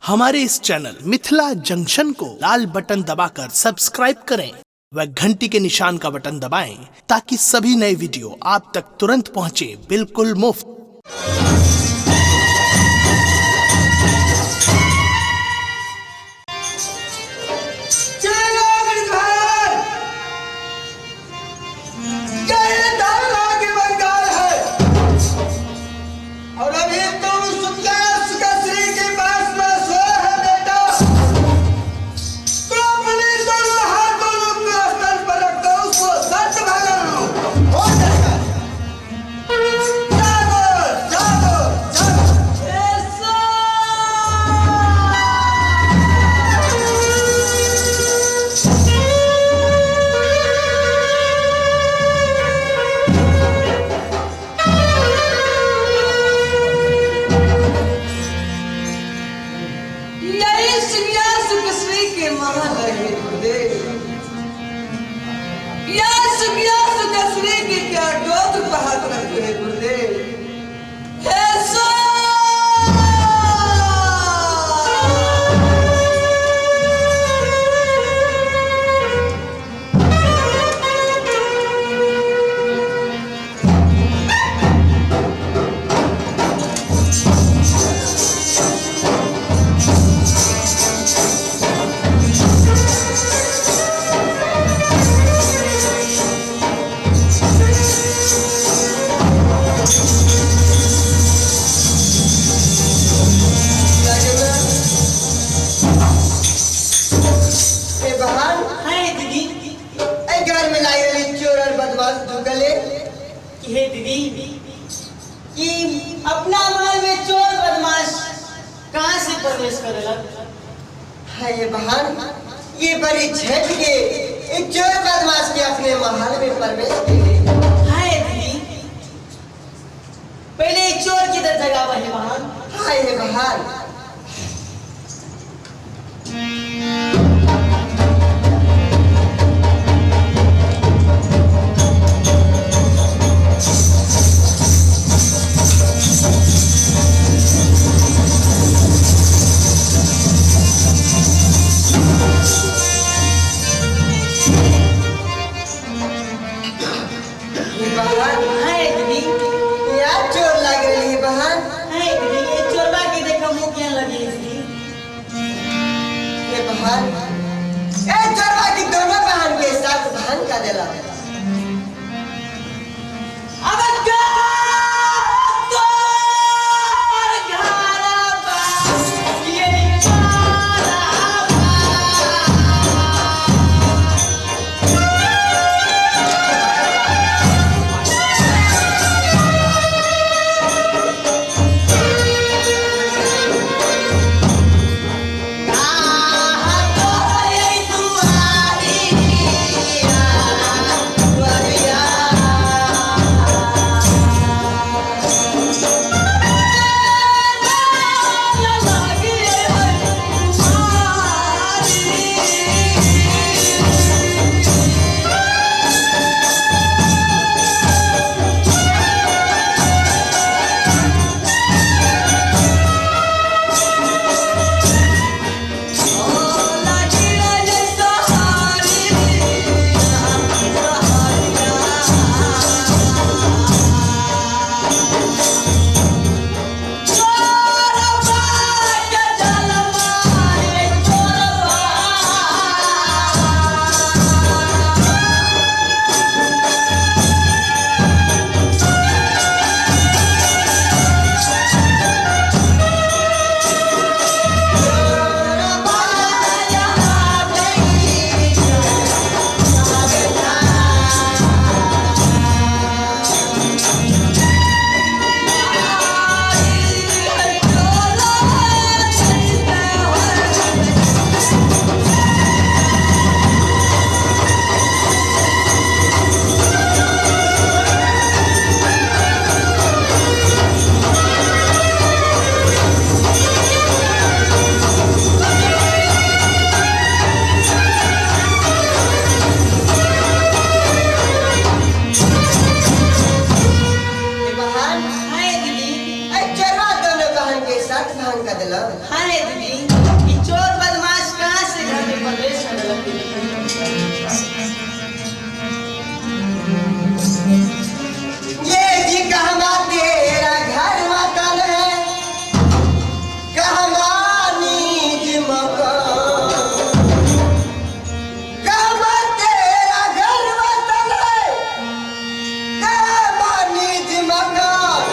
हमारे इस channel Mithila junction को लाल बटन दबाकर सब्सक्राइब करें व घंटी के निशान का बटन दबाएं ताकि सभी नए वीडियो आप तक तुरंत पहुंचे बिल्कुल मुफ्त। और अभी तुम सुखश्री के पास में सोए है बेटा, तो अपने दोनों हाथों को स्तन पर रखकर उसको सच भगा लो, हो जाएगा। जागो जागो जागो। यही सिंगिया सुखश्री के महल है गुरुदेव। यह सिंगिया सुखश्री के क्या गोद पहाड़ रखे है गुरुदेव। हे सो ए बहन, हाय दीदी। ए घर में लाई रही चोर और बदमाश दुगले कि हे दीदी कि अपना महल में चोर बदमाश कहाँ से प्रवेश करेला? हाय बहन, ये बड़ी झट के एक चोर बदमाश के अपने महल में प्रवेश के। हाय दीदी, पहले एक चोर किधर जगावा है बहन? हाय बहन, ये बहन, हाय दीदी। यार चोर लग रही है बहन। हाय दीदी, ये चोरवा के देखो मुंह क्या लगी है दीदी। ये बहन, ए चोरवा की दोनों बहन के साथ बहन का देला। अब का तोर घरवा ये चोरवा। कहा तो ये तुम्हारी दीदी, कि चोर बदमाश कहाँ से घर में प्रवेश कर लगते। ये जी कहवा तेरा घर वतन है, कहवा नीज मकान, कहवा तेरा घर वतन है, कहवा नीज मकान।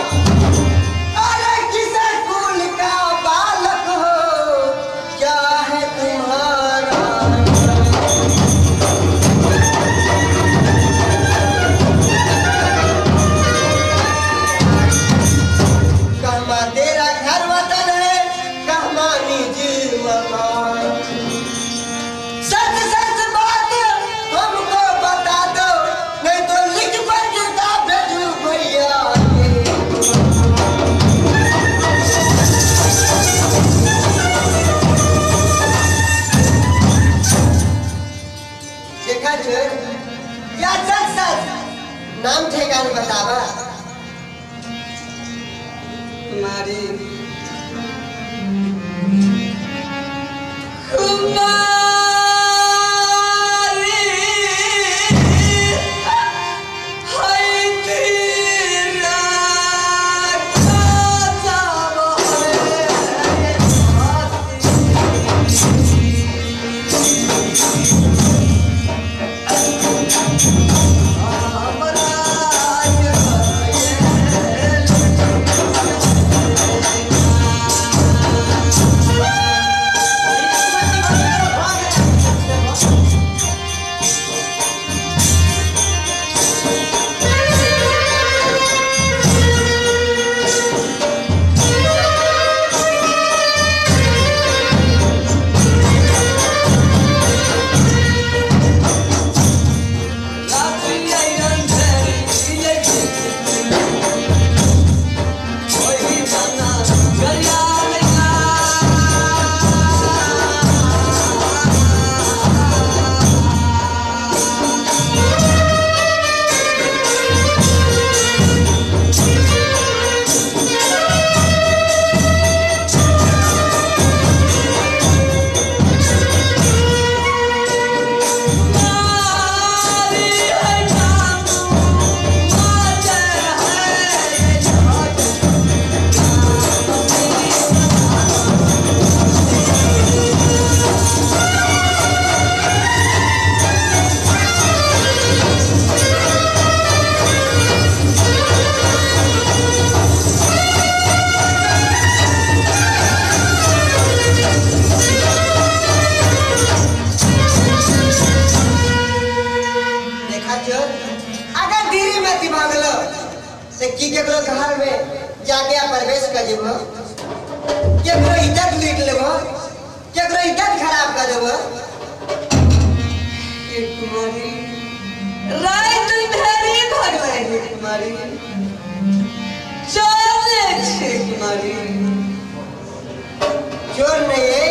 अरे किस कुल का बालक हो, क्या है तुम्हारा। कहवा तेरा घर वतन है, कहवा निज मकान। सच सच बात हमको बता दो, नहीं तो लिख पर किताब भेजू भैया के। देखा चोर, क्या सच सच नाम ठेकान बतावा। कुमारी, कुमारी, हाय तेरा काजा देखा चोर, अगर धीरे में दिमाग लो तो की केकरो घर में जाके आप प्रवेश कर जेबो, केकरो इज्जत लूट लेबो, केकरो इज्जत खराब कर देबो। कुमारी, रात अंधेरी भगले हे कुमारी, चोर छे कुमारी। चोर नहीं है,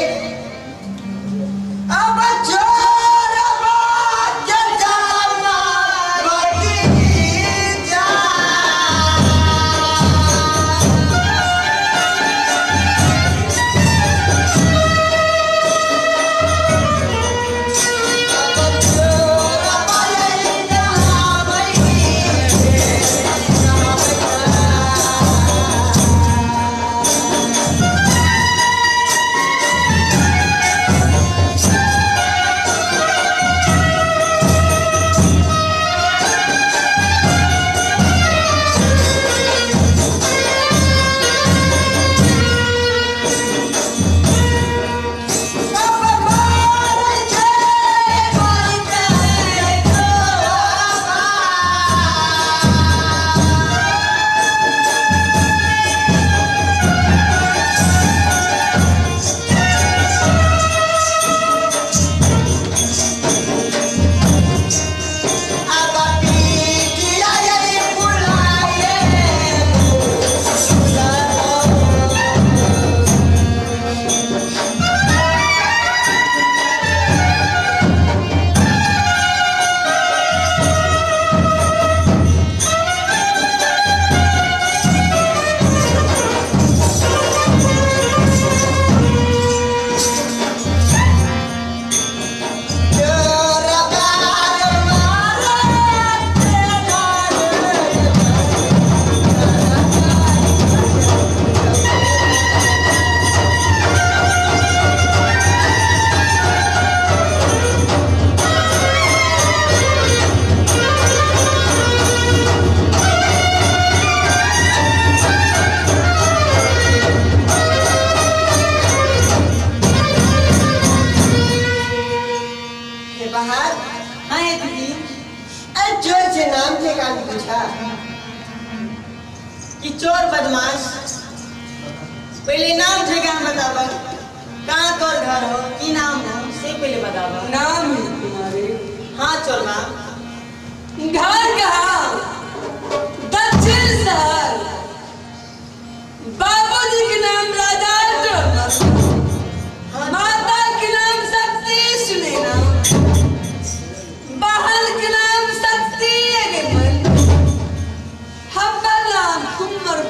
अब चोर के जामा बदी जा। अब चोर बदी जा। चोर बदमाश, पहले नाम ठिकाना बतावा, कहाँ तोर घर हो, की नाम हो, से पहले बतावा। नाम है तुम्हारे? हाँ चोरवा। घर कहाँ? दक्षिण शहर। बाबूजी के नाम राजा, माता के नाम शक्ति सुनैना, बहन के नाम शक्ति, हमर नाम कुमर।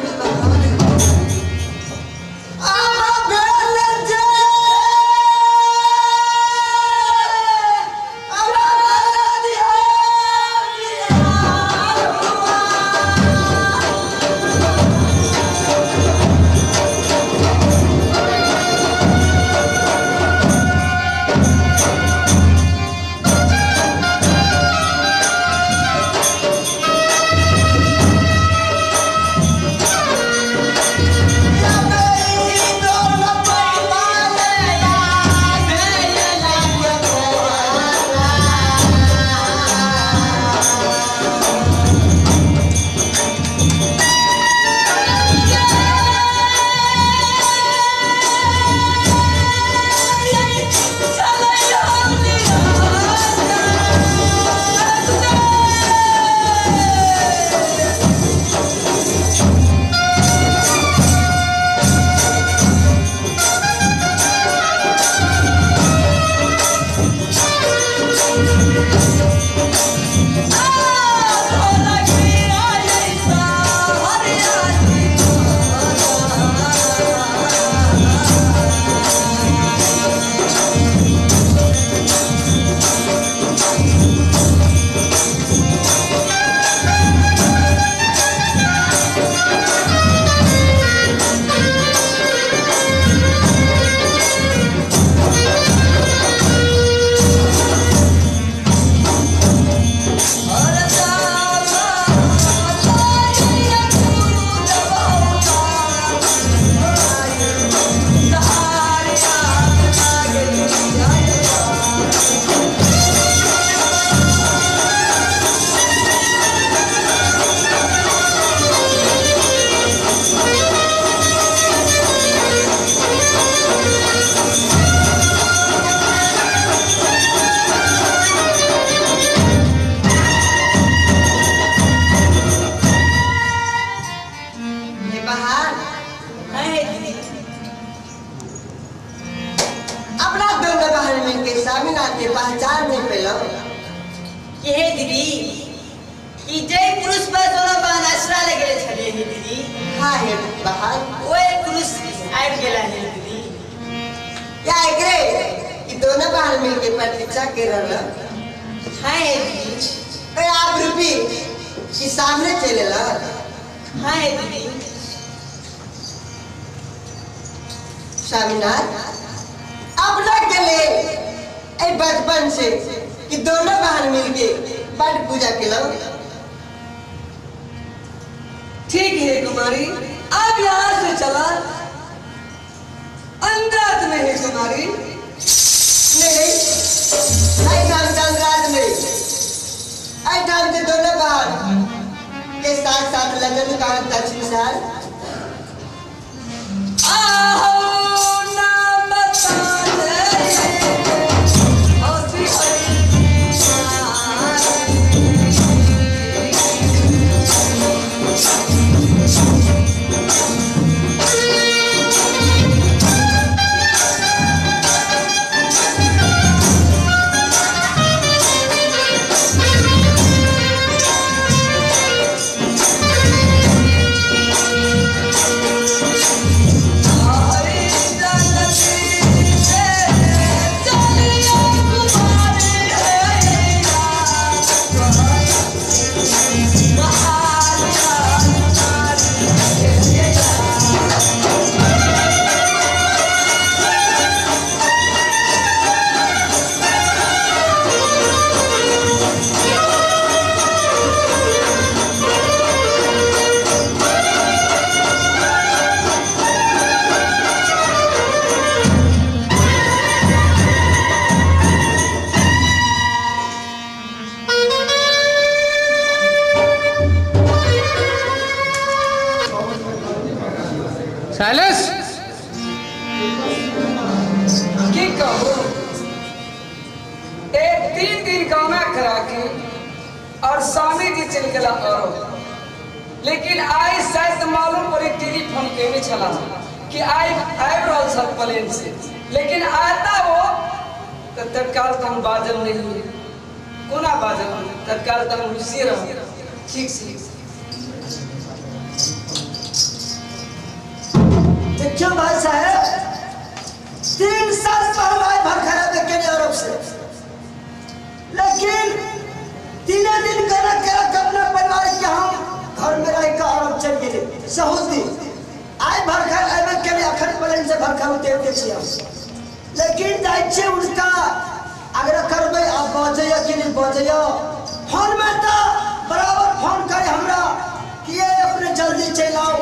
पहचान नहीं पेलो। ये दीदी कि जय पुरुष पर दोनों बहन आसरा लगे छलिए हे दीदी। हाँ हे बहार, ओए पुरुष आबि गेला हे दीदी। या एकरे कि दोनों बहन मिलके प्रतीक्षा के रहल। हाँ हे दीदी। ए आप रूपी कि सामने चलेला। हाँ हे दीदी। स्वामीनाथ अब लग गए ए बचपन से कि दोनों बहन मिलके बड़ पूजा केलो। ठीक है कुमारी, अब यहाँ से चला अंदर में है कुमारी। नहीं नहीं नाम अंदरात नहीं, ऐ नाम से दोनों बहन के साथ साथ लगन का दक्षिण साल। आहो नाम बता दे हरे कहू एक 3 दिन गौना करा के और स्वामी जी चल गया और लेकिन आई शायद मालूम पड़ी टेलीफोन केने छला कि आई आबि रहल छल प्लेन से, लेकिन आता वो तो तत्काल तो हम बाजल नहीं है, कोना बाजल तत्काल तो हम रुसिए रहो ठीक से। देखियो भाई साहब 3 साल पहले आए भरखरा के अरब से, लेकिन 3 दिन करा करा अपना परिवार के हम घर में रह के अरब चल गए सऊदी। आए भरखर आबे के लिए अखन प्लेन से भरखर उतरते छियै, लेकिन जाइ छियै उनका आग्रह करबै आब बजैया कि नहीं बजैया। फोन में तो बराबर फोन करे हमरा कि ये अपने जल्दी चलि आउ,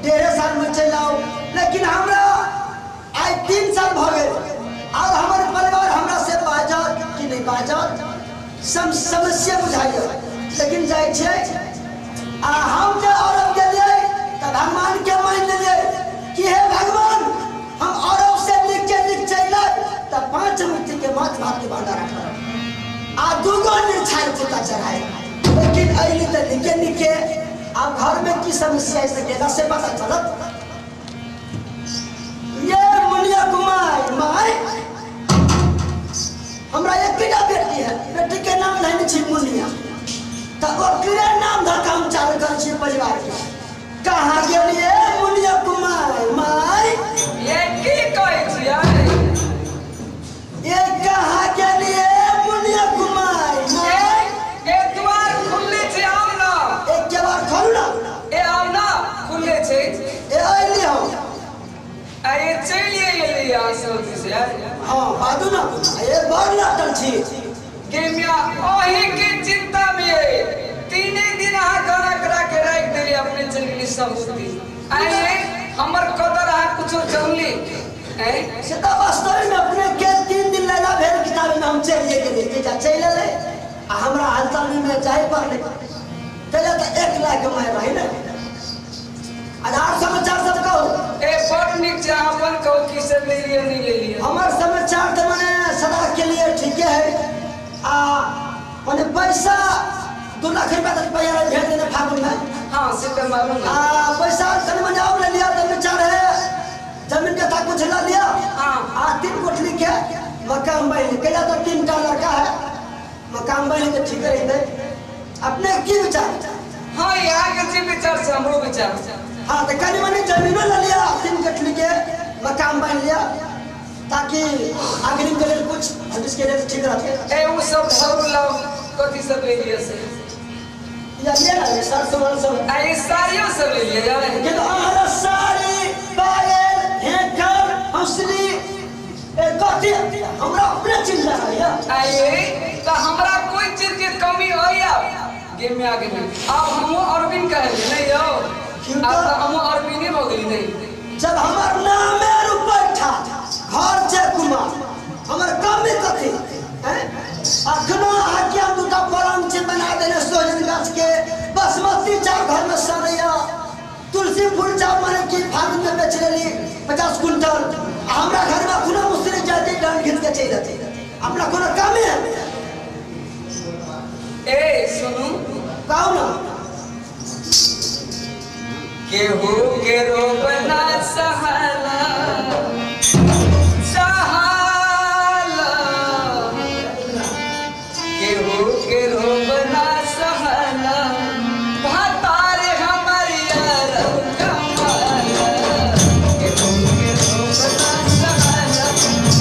1.5 साल में चलि आउ, लेकिन हमरा आइ 3 साल भऽ गेल और हमर परिवार हमरा से बाजत कि नहीं बाजत समस्या बुझाइए। लेकिन जाइ छियै आ हम जे अरब गेलियै तऽ भगवान के मान लेलियै कि हे भगवान हम अरब से लिख के लिख चलि तऽ 5 मूर्ति के माछ भात के भंडारा करब आ 2 गो निरछाइ कुत्ता चढ़ाए। लेकिन अयली तऽ निके निके आब घर में की समस्या से गेला से पता चलत। ये मुनिया कुमार माय हमरा एकटा बेटी है, बेटी के नाम धैने छी मुनिया, तऽ ओकरे नाम धऽ के हम चालू करै छी परिवार के। कहाँ गेलियै मुनिया कुमार माय? ये की कहै छियै? ये कहाँ गेलियै मुनिया कुमार माय? ए द्वार खुलले छै, आउ ना। एक के बार खोलू ना। ए आउ ना, खुलले छै। ए अयली हम। आ ये चलि गेलियै अहाँ सऊदी से? हाँ बाजू ना, ये बड़ लटल छी गेमिया ओही के चिंता में है। 3 दिन अहाँ गाना करा के राखि देलियै अपने चलि गेली सऊदी। आइ हमर कदर अहाँ कुछो जानली? से तऽ वास्तव में अपने के 3 दिन लेला भेल किताब में हम चलिए गेलियै, कि जा चलि एलै आ हमरा हालचाल में जाय पड़लै। तैले तऽ 1 लाख कमाय रही ने। आधार समाचार सब कहू। ए बड़ नीक छै, अहाँ अपन कहू की सब लेलियै नहीं लेलियै। हमर समाचार तऽ मने सदा के लिए ठीके है। आ मने पैसा 2 लाख रुपया तक पैसा भेज देने फागुन में। हाँ से तऽ मालूम है। आ पैसा तनि मने और ले लिया, तऽ विचार है जमीन के था कुछ ला लिया। हाँ आ 3 कोठली के मकान बन कैला तो 3 टा लड़का है, मकान बन के ठीक रहते। अपने की विचार? हाँ यहाँ के जे विचार से हमरो विचार। हाँ तो कनी मनी जमीनो ले लिया, 3 कोठली के मकान बन लिया ताकि अग्रिम के लिए कुछ भविष्य के लिए ठीक रहते। ए वो सब धरू लाओ कथी सब ले लिया से? या ले ना सर सामान सब। आ ये साड़ियों सब ले लिया यार। के तो हमारा साड़ी पायल हेकर हौसली ए कथी हमरा अपने चीज लगा। आये तो हमरा कोई चीज के कमी होया गेम में आगे नहीं। अब हम अरविंद कहलिए नहीं यो, अब तो हम अरविंद हो गेली नहीं। जब हमर नाम रुपैठा घर जे कुमार हमर कमी कथी हैं? अखनो अहाँ के हम 2टा पलंग छै बना देने सोहजन गाछ के, बासमती चाउर घर में सड़ैया, तुलसी फूल चाउर माने कि फागुन में बेच लेली 50 कुंटल। हमरा घर में अखनो मुस्त्री जाते डांड घिच के चलि जाते, अपना कोनो कामे है? ए सुनू कहू ना। केहू के रोबना सहाला सहाला, केहू के रोबना सहाला, भातार हमर यार कमाला। केहू के रोबना सहाला,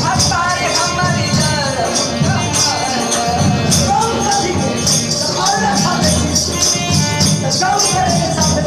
भातार हमर यार कमाला। कौन कथी के और ना खाते तो कौन करे के साथ में?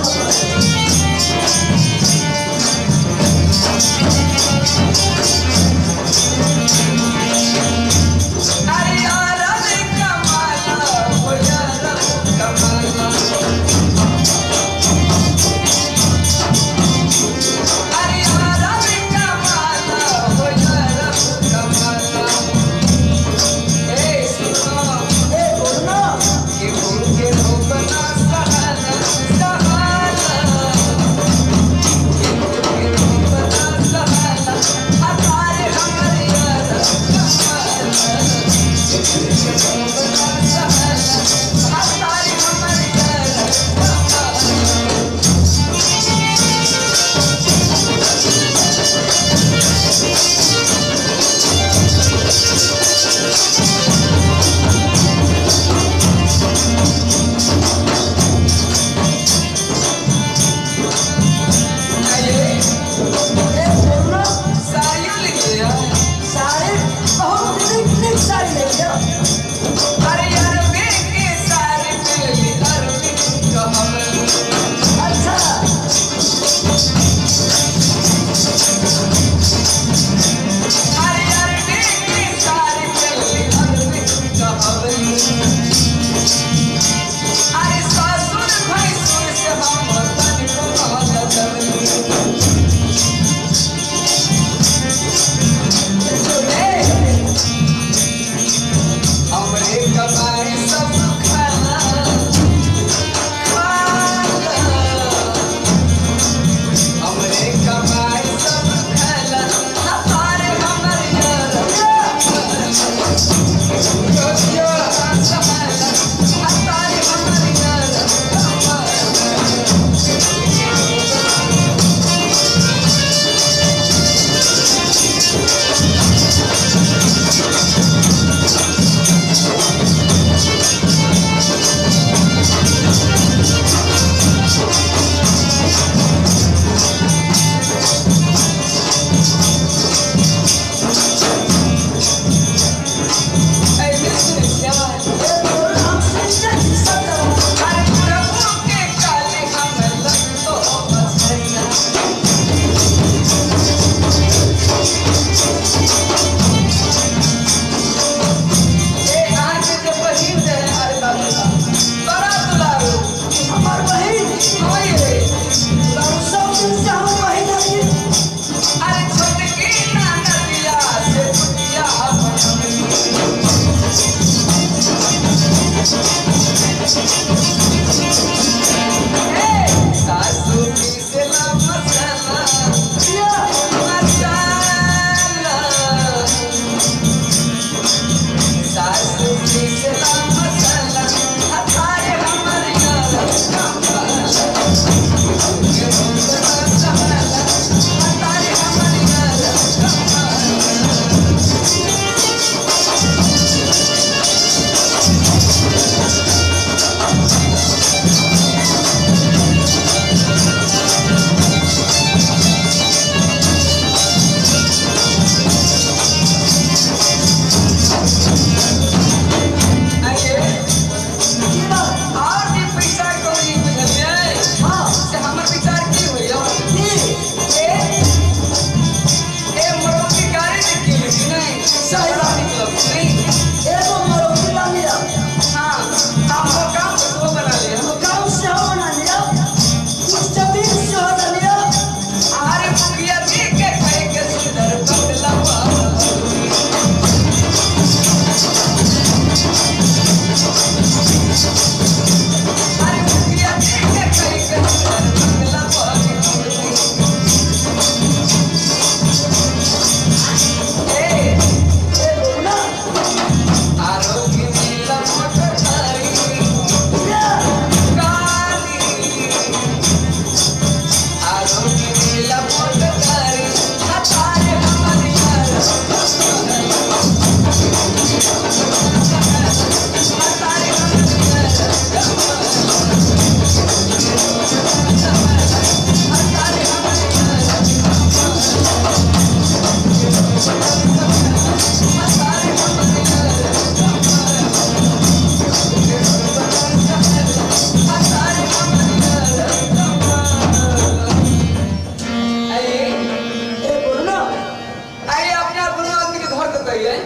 कहिए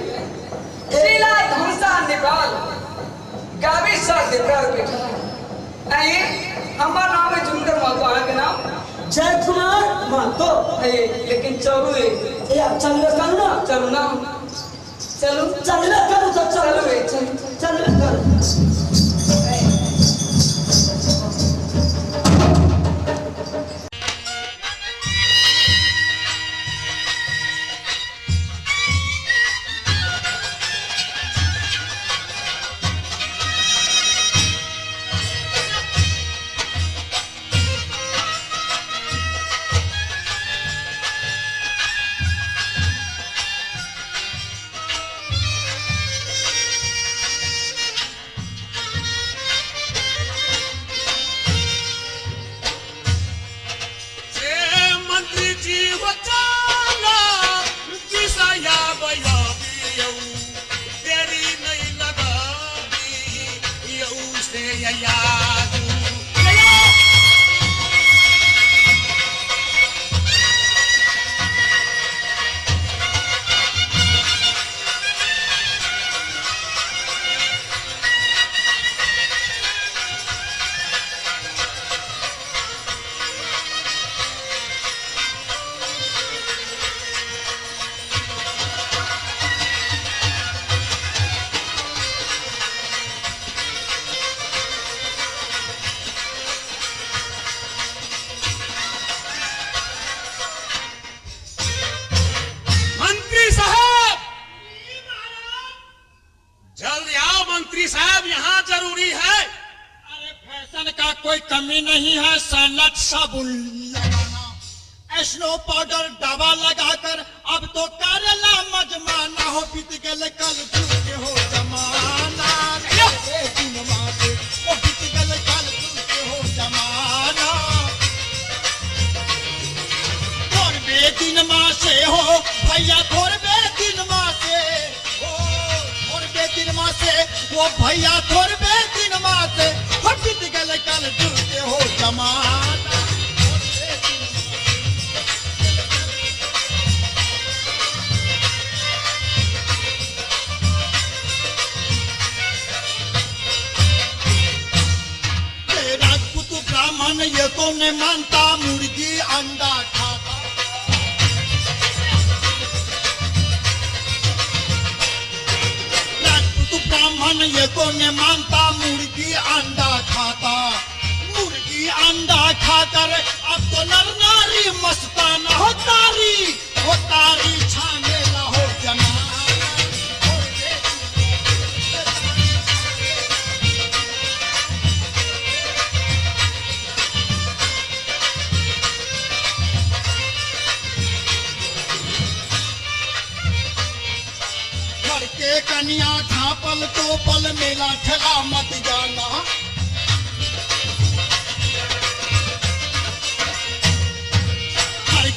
जिला धनुषा नेपाल गावी सर देवरा बेटा। आई हमार नाम है जुमकर महतो, अहाँ के नाम जय कुमार महतो। लेकिन चलू ए आप चलबे करू ना, चलू ना, चलू चलबे करू तो चलू चलबे करू। कमी नहीं है, सनत साबुन लगाना, स्नो पाउडर दवा लगाकर अब तो करेला मजमाना हो, बीत गल कल झूठे हो जमाना, ओ बीत गल कल झूठे हो जमाना। थोड़बे दिन मासे हो भैया, थोड़बे दिन मासे हो, थोड़बे दिन मासे वो भैया, थोड़बे दिन मासे हो बीत गल कल झूठे हो जमाना। ब्राह्मण ये तो नहीं मानता, मुर्गी अंडा खाता, राजपूत ब्राह्मण ये तो नहीं मानता, मुर्गी अंडा खाता, मुर्गी अंडा खाकर अब तो नर नारी मस्ताना हो, तारी हो तारी छाने हो जना। कन्या झापल तो पल मेला ठेला मत जाना,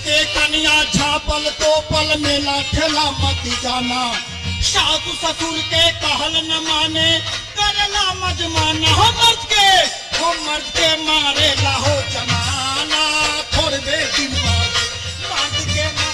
के कन्या झापल तो पल मेला ठेला मत जाना, सासु ससुर के कहल न माने, करला मजमाना हो मर्द के, हो मर्द के मारे लाहो जमाना, थोड़े दिन बाद मर्द के मारे।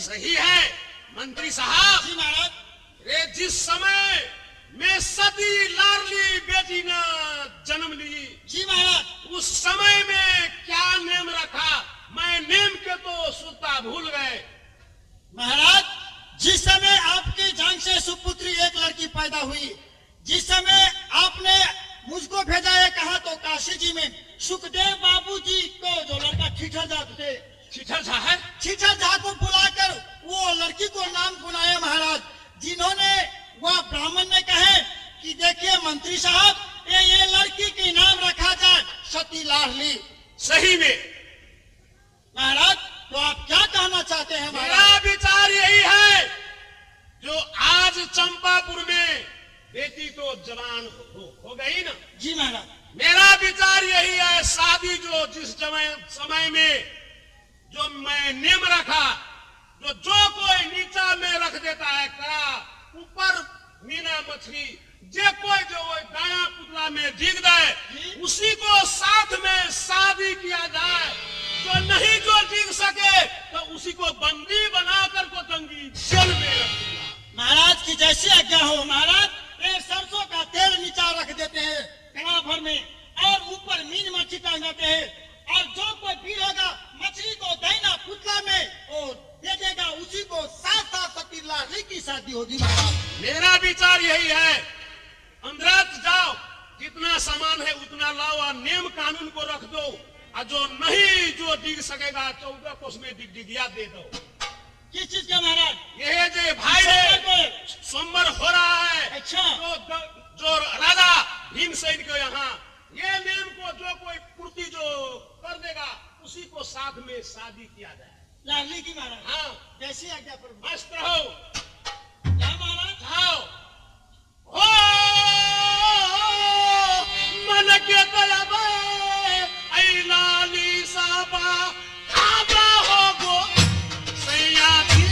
सही है मंत्री साहब जी महाराज। रे जिस समय में सती लाडली बेटी ने जन्म ली जी महाराज, उस समय में क्या नेम रखा, मैं नेम के तो सुता भूल गए महाराज। जिस समय आपके जान से सुपुत्री एक लड़की पैदा हुई, जिस समय आपने मुझको भेजा है कहा तो काशी जी में सुखदेव बाबू जी को जो लड़का ठीठर जाते थे, छीठर झा है। छीठर झा को बुलाकर वो लड़की को नाम बुलाया महाराज, जिन्होंने वह ब्राह्मण ने कहे कि देखिए मंत्री साहब, ये लड़की के नाम रखा जाए सती लाडली। सही में महाराज, तो आप क्या कहना चाहते हैं? मेरा विचार यही है, जो आज चंपापुर में बेटी तो जवान हो गई ना। जी महाराज। मेरा विचार यही है, शादी जो जिस समय में जो मैं नियम रखा, जो जो कोई नीचा में रख देता है करा, ऊपर मीना मछली, जे कोई जो वो दाया पुतला में जीत गए उसी को साथ में शादी किया जाए, जो नहीं जो जीत सके तो उसी को बंदी बनाकर को तंगी जेल में रख दिया। महाराज की जैसी आज्ञा हो महाराज। ये सरसों का तेल नीचा रख देते हैं कड़ा भर में, और ऊपर मीन मछली टांग देते हैं, और जो कोई पीर होगा मछली को दाहिना पुतला में और दे देगा, उसी को साथ साथ सती लाडली की शादी होगी महाराज। मेरा विचार यही है, अंदर जाओ, जितना सामान है उतना लाओ और नियम कानून को रख दो, और जो नहीं जो डिग सकेगा 14 कोस में डिग डिगिया दे दो। किस चीज का महाराज? ये जे भाई रे सोमवार हो रहा है। अच्छा। तो जो राजा भीमसेन के यहाँ ये नियम को जो कोई पूर्ति जो कर देगा उसी को साथ में शादी किया जाए लाडली की महाराज। हाँ, जैसी आज्ञा प्रभु। मस्त रहो। क्या महाराज? जाओ। हो मन के दया ऐ लाली साबा आबा हो गो सैया थी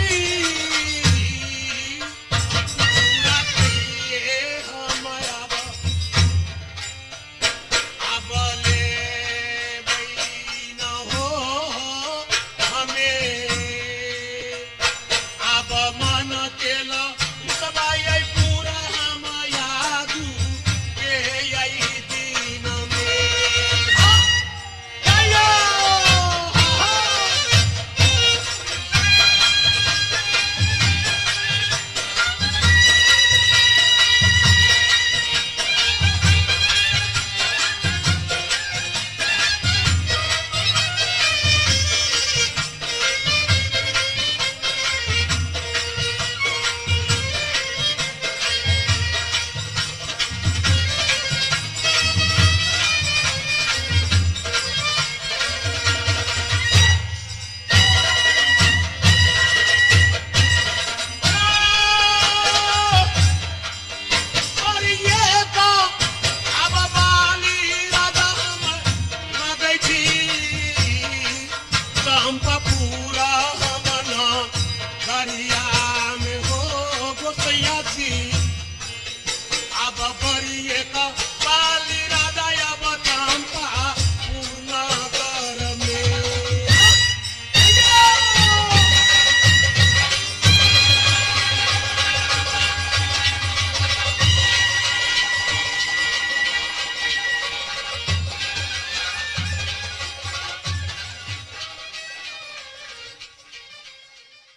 चंपा।